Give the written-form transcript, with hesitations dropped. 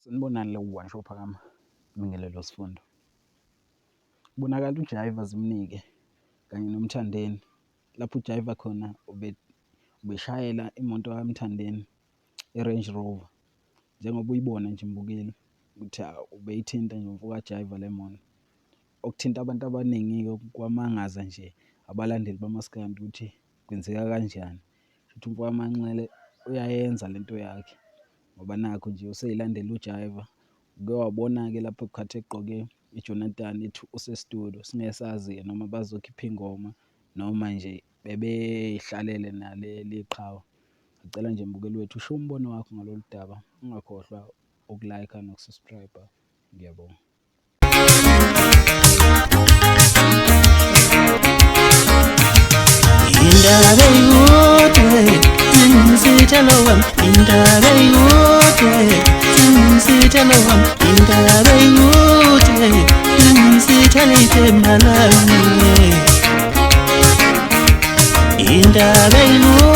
Sanibonani la ku-One Show Phakama, Mbingelelo Sifundo. Kubonakala uJaiva Zimnike kanye noMthandeni lapho uJaiva khona ubeshayela imoto kaMthandeni, i-Range Rover, njengoba uyibona nje mbukeli ukuthi ubeyithinta nje umfoka Jaiva le moto. Okuthinta abantu abaningi-ke kwamangaza nje abalandeli bamaskandi ukuthi kwenzeka kanjani. Shuthi umfoka Manqele uyayenza lento yakhe ngoba nakhu nje useyilandela uJaiva. Uke wabona-ke lapho khathi egqoke iJonathan ethi use-studio, singeke sazi-ke noma bazokhipha ingoma noma nje bebeyihlalele naleli qhawe. Ngicela nje mbukeli wethu ushiye umbono wakho ngalolu daba, ungakhohlwa uku-like noku-subscribe. Ngiyabonga. Indaba eyodwa singumsithelo wami, indaba eyodwa singumsithelo wami, indaba eyodwa singumsithelo ithemba lami, indaba eyodwa.